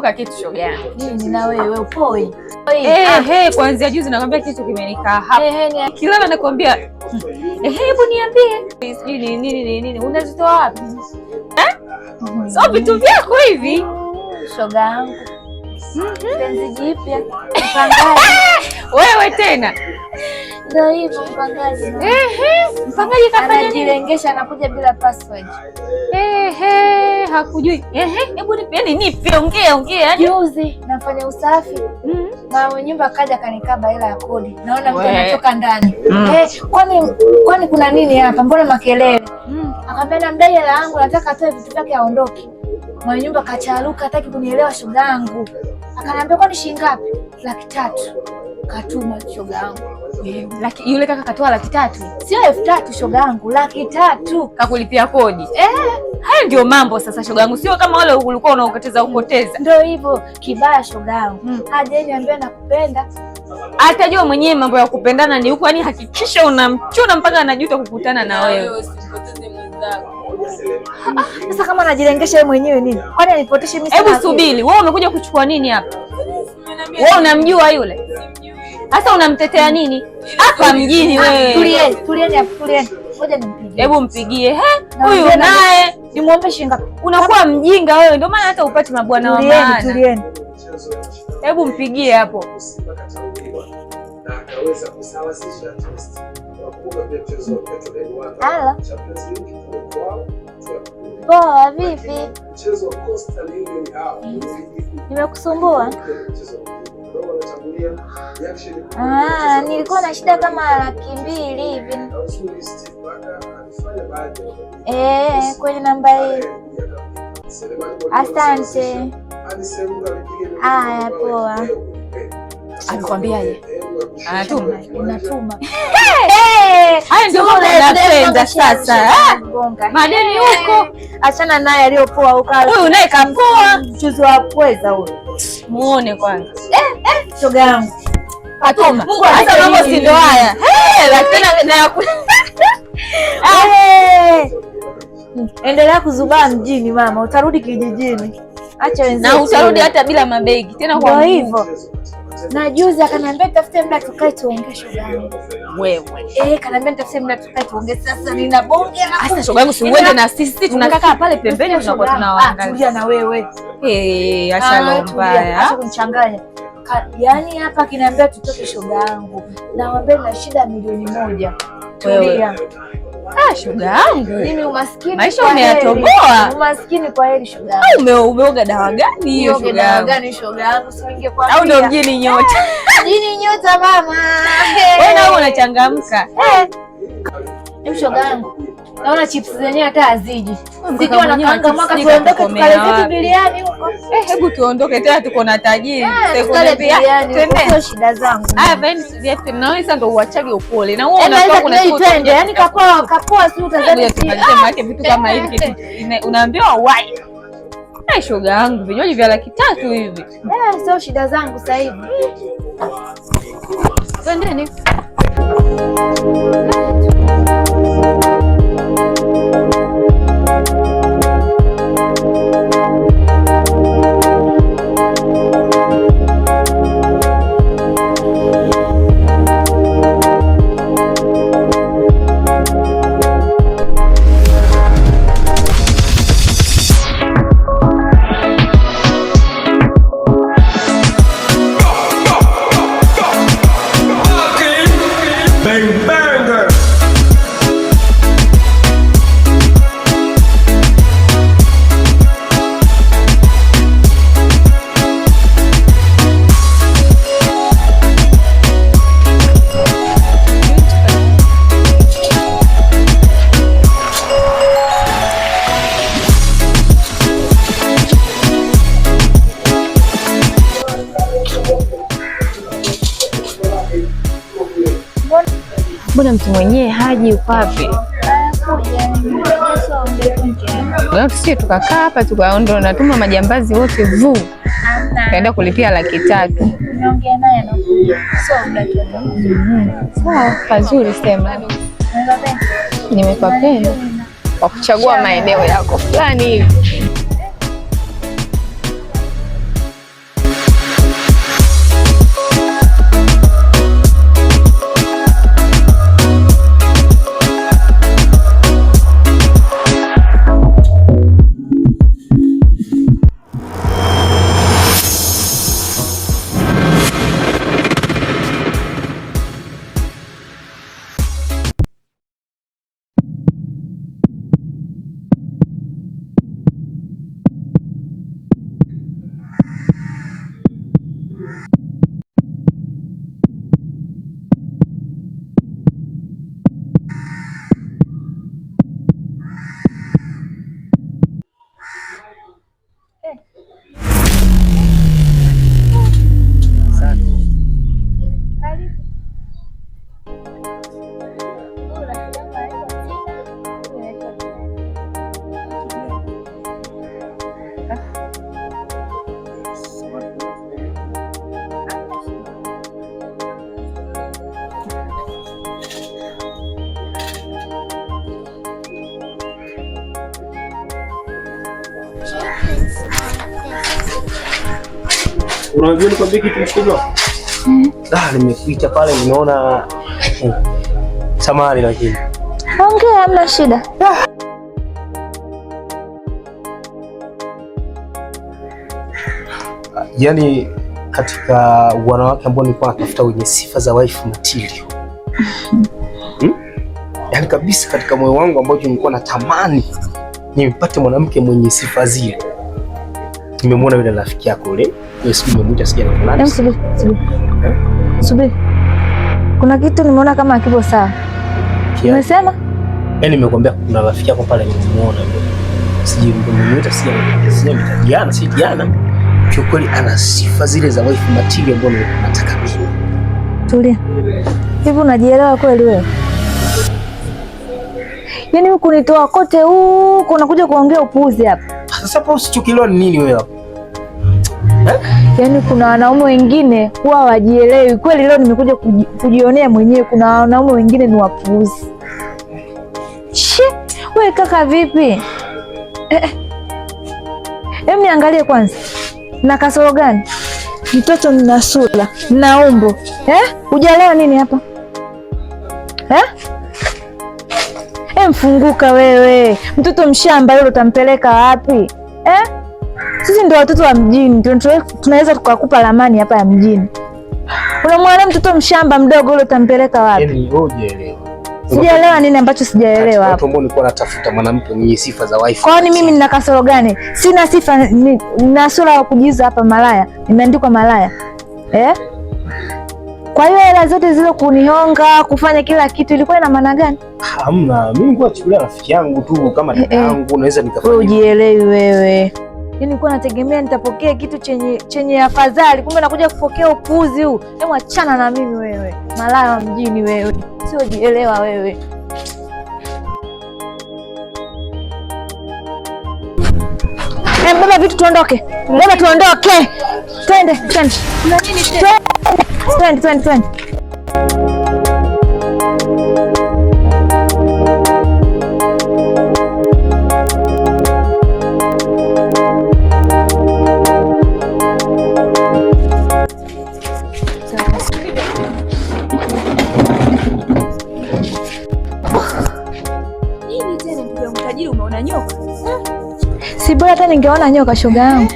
Nimekumbuka kitu shoga yangu. Nini na wewe upoi? Eh, hey, kuanzia juzi nakwambia kitu kimenikaa hapa. Eh, Kilala nakwambia, eh, hebu niambie. Sijui ni nini ni nini. Unazitoa wapi? Eh? So vitu vyako hivi. Shoga yangu. Penzi jipya. Mpangaji. Wewe tena. Ndio hivyo mpangaji. Ehe, mpangaji kafanya nini? Anajilengesha anakuja bila password. Ehe, hakujui. Ehe, hebu nipe, yani nipe, ongea ongea. Yani. Juzi nafanya usafi. Mama nyumba kaja kanikaba hela ya kodi. Naona mtu We. anatoka ndani. Mm. Eh, kwani kuna nini hapa? Mbona makelele? Akamwambia namdai hela yangu, nataka atoe vitu vyake aondoke. Mwenye nyumba kacharuka, hataki kunielewa shoga yangu. Akaniambia kwani shilingi ngapi? 300,000. Katuma shoga yangu. Laki, yule kaka katoa 300,000. Sio 3,000 shoga yangu, 300,000. Kakulipia kodi. Eh, haya ndio mambo sasa shoga yangu. Sio kama wale ulikuwa unaokoteza ukoteza. Ndio hivyo kibaya shoga yangu. Hajaniambia nakupenda. Atajua mwenyewe mambo ya kupendana ni huko, yani hakikisha unamchuna mpaka anajuta kukutana na wewe. Sasa kama anajilengesha yeye mwenyewe nini? Kwani anipoteshe mimi? Hebu subiri, wewe umekuja kuchukua nini hapa? Wewe unamjua yule? Sasa unamtetea nini? Hapa mjini wewe. Tulieni, tulieni hapo, tulieni. Ngoja nimpigie. Hebu mpigie. He, Na huyu ongea na- naye Nimuombe shilingi ngapi? unakuwa mjinga wewe, ndio maana hata upati mabwana wa Tulieni, maana. tulieni. Hebu mpigie hapo. Halo. Poa, vipi? Nimekusumbua? Ah, nilikuwa na shida kama 200,000 hivi. Eh, kwenye namba hii. Asante. Aya, poa. Amekwambiaje? Anatuma. Inatuma. Haya ndio mambo napenda sasa. Gonga. Madeni huko. Achana naye aliyopoa huko. Huyu naye kapoa. Mchuzi wa pweza huyo. Muone kwanza. Shoga yangu. Katuma. Mungu Sasa anipe mambo nini? si ndio haya. Eh, lakini na Eh. Endelea kuzubaa mjini mama, utarudi kijijini. Acha wenzio. na utarudi hata bila mabegi tena kwa Ndio mguu. hivyo. Na juzi akaniambia tafute muda tukae tuongee shoga yangu. Wewe. Eh, kaniambia nitafute muda tukae tuongee. Sasa nina bonge la Sasa shoga yangu si uende na sisi tunakaa pale pembeni tunakuwa tunawaangalia. Tulia na wewe. Eh, acha Ah, roho tulia, mbaya. acha kunichanganya. Yaani hapa kiniambia tutoke shoga yangu. Nawaambia na shida 1,000,000. Tulia. Ah, shoga yangu. Mimi umaskini Maisha kwa heri. umeyatoboa. Umaskini kwa heri shoga yangu. Au umeoga dawa gani hiyo Nioge shoga dawa yangu? gani shoga yangu? Si ningekwambia. Au ndio mjini nyota? Mjini nyota mama. Wewe na wewe unachangamka. Hebu shoga yangu. Naona chips zenyewe hata haziji. Sijui Mkaka mwenyewe wanakaanga wa mwaka chips tuondoke katokomea tukale zetu wapi? biriani huko. Eh, hebu tuondoke tena tuko na tajiri. Tukale biriani huko, Twende. sio shida zangu. Haya, vaeni viatu na wewe sasa ndio uachage upole. Na wewe Hebu unakuwa acha kuna kinywaji twende. Yaani kapoa si utazani Ngoja tumalize maana vitu kama hivi kitu unaambiwa wai. Eh, shoga yangu vinywaji vya 300 hivi. Eh, sio shida zangu sasa hivi. Twendeni. Bang banger. Mbona mtu mwenyewe haji uko wapi? Tusije tukakaa hapa tukaondoa natuma majambazi wote vu. Kaenda kulipia 300,000. Niongea naye anakuja. Sio muda tu. Sawa, pazuri sema. Nimepapenda kwa kuchagua maeneo yako fulani hivi. Unajua nikwambie kitu mshikaji? Ah, nimekuita pale nimeona samahani lakini. Ongea, hamna shida. Yaani katika wanawake ambao nilikuwa natafuta wenye sifa za wife material. Yaani kabisa katika moyo wangu ambao nilikuwa natamani nimpate mwanamke mwenye sifa zile. Nimemwona yule rafiki yako yule. Wewe sijui umemuita sija na nani. Subiri, subiri. Subiri. Kuna kitu nimeona kama hakipo sawa. Umesema? Yaani nimekuambia kuna rafiki yako pale nimemuona yule. Sijui nimemuita sija mtajiana, si jana. Kiukweli ana sifa zile za wife material ambazo nataka mimi. Tulia. Hivi unajielewa kweli wewe? Yaani huku nitoa kote huku unakuja kuongea upuuzi hapa. Sasa hapo usichokelewa ni nini wewe hapo? Yaani kuna wanaume wengine huwa wajielewi kweli. Leo nimekuja kujionea mwenyewe, kuna wanaume wengine ni wapuuzi. Shi, wewe kaka vipi? Hem, niangalie kwanza. Na kasoro gani? Mtoto mna sura, mna umbo. Hujalewa nini hapa? Mfunguka wewe. Mtoto mshamba yule utampeleka wapi? Sisi ndio watoto wa mjini, tunaweza tukakupa ramani hapa ya mjini. Unamwona mtoto mshamba mdogo yule utampeleka wapi? Yaani wewe hujaelewa. Sijaelewa nini ambacho sijaelewa hapo. Watu nilikuwa natafuta mwanamke mwenye sifa za wife. Kwani mimi nina kasoro gani? Sina sifa, na sura ya kujiuza hapa malaya. Nimeandikwa malaya. Kwa hiyo hela zote zile kunihonga, kufanya kila kitu ilikuwa ina maana gani? Hamna, mimi nilikuwa nachukulia rafiki yangu tu kama dada yangu, naweza nikafanya. Wewe ujielewi wewe. Yaani nilikuwa nategemea nitapokea kitu chenye afadhali, kumbe nakuja kupokea upuuzi huu. Hebu achana na mimi wewe. Malaya wa mjini wewe. Sio jielewa wewe. Beba vitu tuondoke. Beba tuondoke. Twende, twende. Kuna nini tena? Twende, twende, twende. Nini tena ndugu yangu tajiri, umeona nyoka? Si bora hata ningeona nyoka shoga yangu.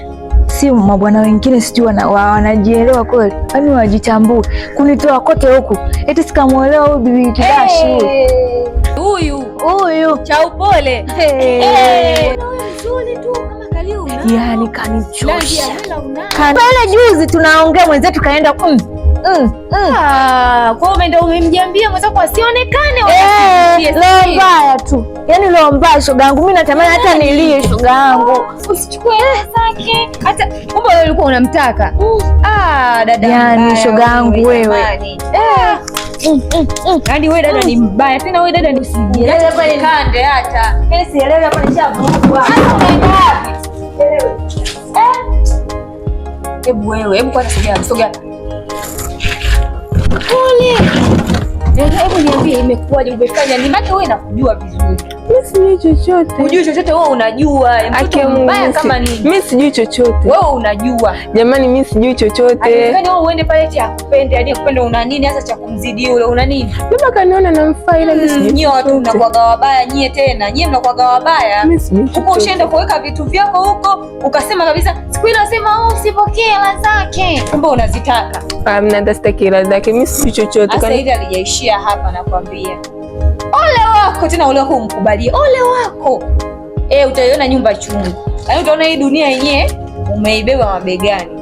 Si mabwana wengine sijui wanajielewa kweli. Yaani wajitambue. Kunitoa kote huku. Eti sikamuelewa huyu bibi Kidashi huyu. Huyu Huyu. cha upole. Hey. Mzuri tu kama kalio una. Yaani kanichosha. Pale Juzi tunaongea mwenzetu kaenda Kwa hiyo umemjambia mwenzako asionekane. Leo mbaya tu. Yaani leo mbaya shoga yangu. Mimi natamani hata nilie shoga yangu. Usichukue hela zake. Hata kumbe wewe ulikuwa unamtaka. Dada. Yaani shoga yangu wewe. Yaani wewe dada ni mbaya. Tena wewe dada ni usijielewe kande hata. Mimi sielewi hapa nishavurugwa. Hata unaenda wapi? Hebu wewe, hebu kwanza sogea, sogea. Pole. Hebu niambie imekuwaje, umefanya nini? Maana wewe nakujua vizuri. Mimi sijui chochote. Hujui chochote wewe, unajua. Mtoto mbaya kama nini? Mimi sijui chochote. Wewe unajua. Jamani mimi sijui chochote. Yaani wewe uende pale eti akupende, yaani akupende una nini hasa cha kumzidi yule, una nini? Baba kaniona namfaa ila mimi sijui. Nyie watu mnakuwaga wabaya nyie tena. Nyie mnakuwaga wabaya. Mimi sijui chochote. Huko ushaenda kuweka vitu vyako huko, ukasema kabisa siku ile unasema oh usipokee hela zake. Kumbe unazitaka. Hamna hata sitaki hela zake. Mimi sijui chochote. Sasa hivi alijaishia hapa nakwambia. Ole wako tena, ole wako umkubalie. Ole wako. Utaiona nyumba chungu. Yaani utaona hii dunia yenyewe umeibeba mabegani.